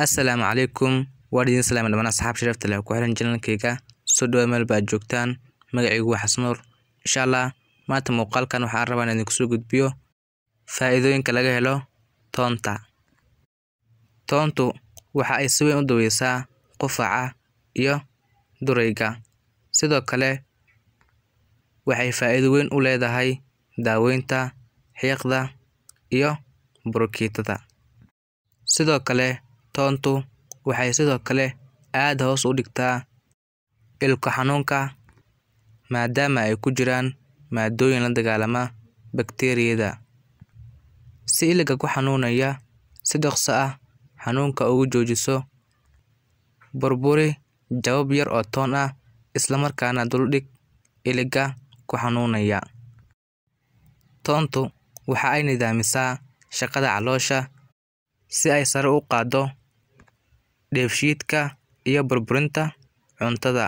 Assalaamu calaykum, waan idin salaamay dhammaan asxaab sharafta leh ku xiran channelkayga. Soo dhawaad meel baad joogtaan. Magacaygu waa Xasan Nuur. Insha Allah maanta muuqaalkan waxaan rabaa inaan idinku soo gudbiyo faa'iidooyinka laga helo toonta. Toontu waxa ay si weyn u daweysaa qufaca iyo durayga. Sidoo kale waxay faa'iido weyn u leedahay daaweynta xiiqda iyo bronkiitada. Sidoo kale toontu waxay sidoo kale aad hoos u dhigtaa ilko xanuunka, maadaama ay ku jiraan maadooyin la dagaalama bakteeriyada. Si iliga ku xanuunaya si dhaqso ah xanuunka ugu joojiso, burburi jabab yar oo toon ah isla markaana dul dhig iliga ku xanuunaya. Toontu waxa ay nidaamisaa shaqada caloosha si ay sare u qaaddo dheefshiidka iyo burburinta cuntada.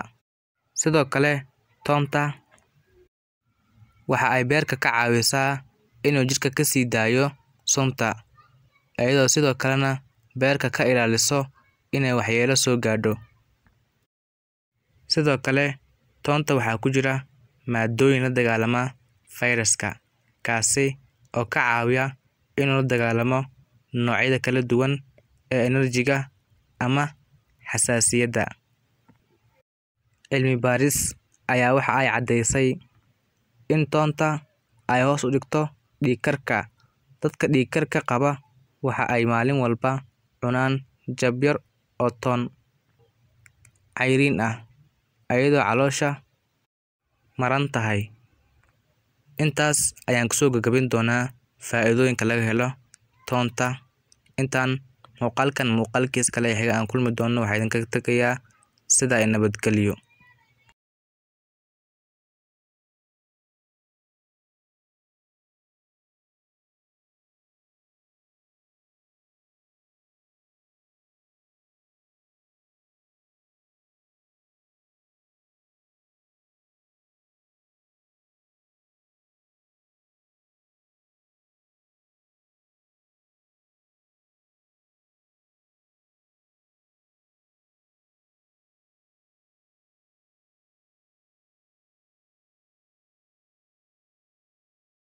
Sidoo kale toonta waxa ay beerka ka caawisaa inuu jidhka ka sii daayo sunta, iyadoo sidoo kalena beerka ka ilaaliso inay waxyeello soo gaadho. Sidoo kale toonta waxaa ku jira maadooyin la dagaalama fayraska, kaasi oo ka caawiya inuu la dagaalamo noocyada kala duwan ee enerjiga ama xasaasiyadda. Cilmi baaris ayaa waxa ay caddeysay in toonta ay hoos u dhigto dhiig karka. Dadka dhiig karka qaba waxa ay maalin walba cunaan jab yar oo toon cayriin ah, iyadoo caloosha maran tahay. Intaas ayaan kusoo gabagabayn doonaa faa'iidooyinka laga helo toonta. Intaan muuqaalkan muuqaalkiis kale xiga aan kulmi doono, waxaa idinkaga tegayaa sida ay nabadgelyo.